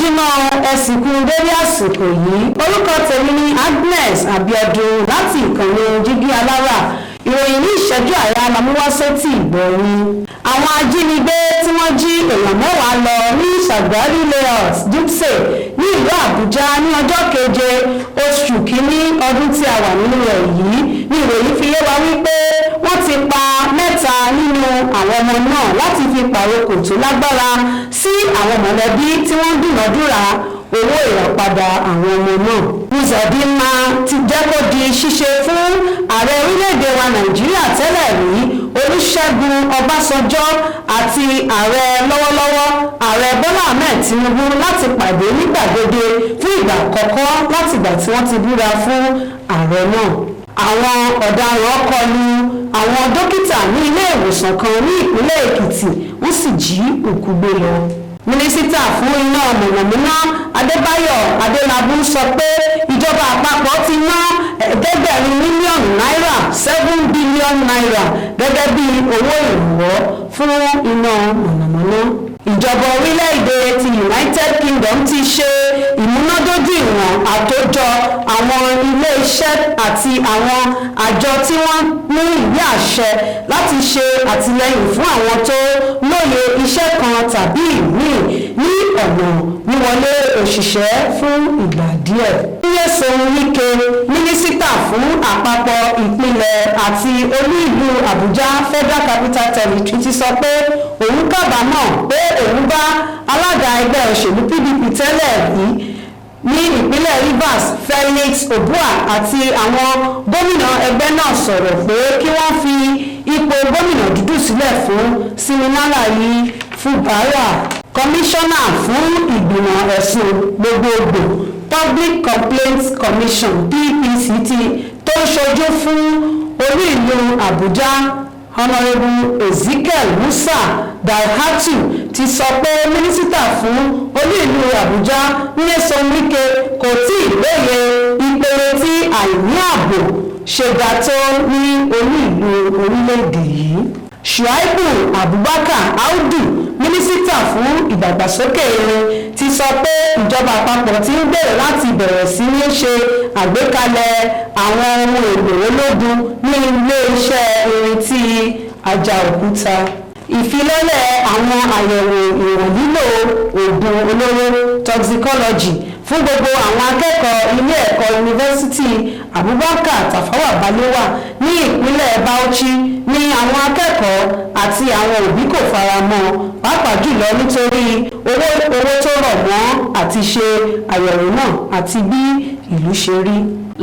Ojúmọ́, ẹ sì kú dédé àsìkò yìí. Orúkọ tèmi ni Agnes Abiodun láti ìkànnì Jígí Alára. Ìròyìn ní ìṣẹ́jú àyà la mú wá sétí ìgbọ̀nyìn. Àwọn ajínigbé tí wọ́n jí èèyàn 10 lọ ní Shagari Layout, Dutse, ní ìlú Àbújá ní ọjọ́ 7 oṣù kínní ọdún tí a wà nínú rẹ̀ yìí ní ìròyìn fi yé wa wípé wọ́n ti pa mẹ́ta nínú àwọn ọmọ náà láti fi pàrokò tó lágbára sí àwọn mọ̀lẹ́bí tí wọ́n ń dúnàádúrà owó ìràpadà àwọn ọmọ náà. Uzodinma ti jẹ́ kó di ṣíṣe fún ààrẹ orílẹ̀-èdè wa Nàìjíríà tẹ́lẹ̀ rí, Olúṣẹ́gun Ọbásanjọ́, àti ààrẹ lọ́wọ́lọ́wọ́, Ààrẹ Bọ́lá Ahmed Tinubu, láti pàdé ní gbàgede fún ìgbà àkọ́kọ́ látìgbà tí wọ́n ti búra fún ààrẹ náà. Àwọn ọ̀daràn kọlu àwọn dókítà ní ilé ìwòsàn kan ní ìpínlẹ̀ Èkìtì, wọ́n sì jí òkú gbé lọ. Mínísítà fún iná mọ̀nàmọ́ná, Adébáyọ̀ Adélábù, sọ pé ìjọba àpapọ̀ ti ná 700 mílíọ̀nù náírà, ₦7 billion, gẹ́gẹ́ bí owó ìrànwọ́ fún iná mọ̀nàmọ́ná. Ìjọba orílẹ̀-èdè ti United Kingdom ti ṣe ìmúnádójú ìwọ̀n àtòjọ àwọn ilé-iṣẹ́ àti àwọn àjọ tí wọ́n ní ìwé àṣẹ láti ṣe àtìlẹ́yìn fún àwọn tó lóye iṣẹ́ kan tàbí ìmíì ní ọ̀nà wíwọlé òṣìṣẹ́ fún ìgbà díẹ̀. Nyesom Wike, mínísítà fún àpapọ̀ ìpínlẹ̀ àti olú ìlú Àbújá, Federal Capital Territory, ti sọ pé òun kábàámọ̀ pé òun bá alága ẹgbẹ́ òṣèlú PDP tẹ́lẹ̀ rí ní ìpínlẹ̀ Rivers, Felix Obuah, àti àwọn gómìnà ẹgbẹ́ náà sọ̀rọ̀ pé kí wọ́n fi ipò gómìnà dúdú sílẹ̀ fún Siminalayi Fubara. Kọmíṣánná fún ìgbìmọ̀ ẹ̀sùn gbogbogbò, Public Complaints Commission, PPCT, tó ń ṣojú fún olú ìlú Àbújá, Honourable Ezekiel Musa Dalhatu, ti sọ pé mínísítà fún olú ìlú Àbújá, Nyesom Wike, kò tí ì lóye ìpele tí àìní ààbò ṣe ga tó ní olú ìlú orílẹ̀-èdè yìí. Shuaibu Abubakar Audu, mínísítà fún ìdàgbàsókè irin, ti sọ pé ìjọba àpapọ̀ ti ń gbèrò láti bẹ̀rẹ̀ sí ní ṣe àgbékalẹ̀ àwọn ohun èlò ológun ní ilé-iṣẹ́ irin ti Àjàòkúta. Ìfilọ́lẹ̀ àwọn àyẹ̀wò ìwọ̀n lílo oògùn olóró, toxicology, fún gbogbo àwọn akẹ́kọ̀ọ́ ilé ẹ̀kọ́ Yunifásitì Abubakar Tafawa Balewa ní ìpínlẹ̀ Bauchi ní àwọn akẹ́kọ̀ọ́ àti àwọn òbí kò fara mọ́, pàápàá jùlọ nítorí owó tó rọ̀ mọ́ àti ṣe àyẹ̀wò náà àti bí ìlú ṣe rí.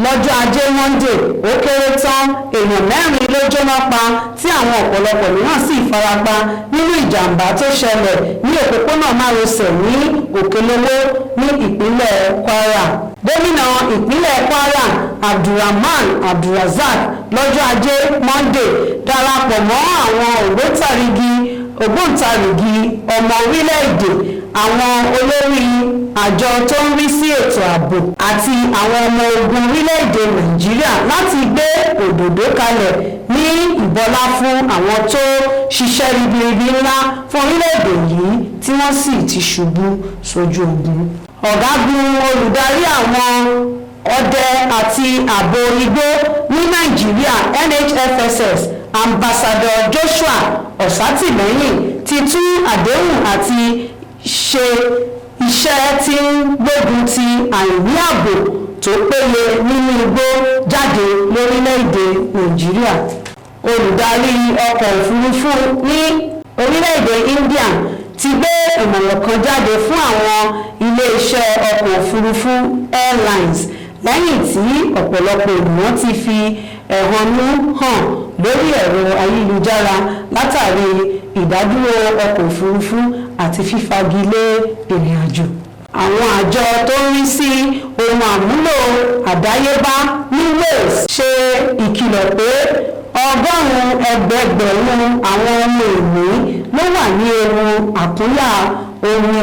Lọ́jọ́ Ajé Monde, ó kéré tán èèyàn mẹ́rin ló jóná pa tí àwọn ọ̀pọ̀lọpọ̀ mìíràn sì farapa nínú ìjàmbá tó ṣẹlẹ̀ ní òpópónà márosẹ̀ ní Òkèlówó ní ìpínlẹ̀ Kwara. Gómìnà ìpínlẹ̀ Kwara, Abdulrahman Abdulrazak, lọ́jọ́ Ajé Monde darapọ̀ mọ́ àwọn ògbóǹtarìgì ọmọ orílẹ̀-èdè, àwọn olórí àjọ tó ń rí sí ètò ààbò àti àwọn ọmọ ogun orílẹ̀-èdè Nàìjíríà láti gbé òdòdó kalẹ̀ ní ìbọlá fún àwọn tó ṣiṣẹ́ ribiribi ńlá fún orílẹ̀-èdè yìí tí wọ́n sì ti ṣubú sójú ogun. Ọ̀gágun olùdarí àwọn ọdẹ àti ààbò igbó ní Nàìjíríà, NHFSS, Ambassador Joshua Ọ̀sátìmẹ́yìn, ti tú àdéhùn àti ṣe iṣẹ́ tí ń gbógun ti àìní ààbò tó péye nínú igbó jáde lórílẹ̀‐èdè Nàìjíríà. Olùdarí ọkọ̀ òfurufú ní orílẹ̀-èdè India ti gbé ìmọ̀ràn kan jáde fún àwọn ilé-iṣẹ́ ọkọ̀ òfurufú, airlines, lẹ́yìn tí ọ̀pọ̀lọpọ̀ ènìyàn ti fi ẹ̀hónú hàn lórí ẹ̀rọ ayélujára látàrí ìdádúró ọkọ̀ òfurufú àti fífagilé ìrìn àjò. Àwọn àjọ tó ń rí sí ohun àmúlò àdáyébá ní Wales ṣe ìkìlọ̀ pé ọgọ́rùn-ún ẹgbẹẹgbẹ̀rún àwọn ohun ìní ló wà ní ewu àkúnya omi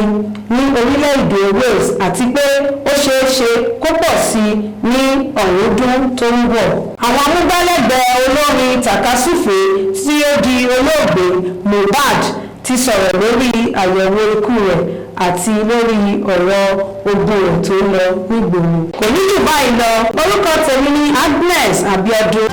ní orílẹ̀-èdè Wales àti pé ó ṣeé ṣe kó pọ̀ sí i ní ọ̀rúndún tó ń bọ̀. Àwọn amúgbálẹ́gbẹ̀ẹ́ olórin tàkasúfèé tí ó di olóògbé, Mohbad, ti ti sọ̀rọ̀ lórí àyẹ̀wò ikú rẹ̀ àti lórí ọ̀rọ̀ ogun rẹ̀ tó ń lọ nígboro. Kò ní jù báyìí lọ. Orúkọ tèmi ní Agnes Abiodun.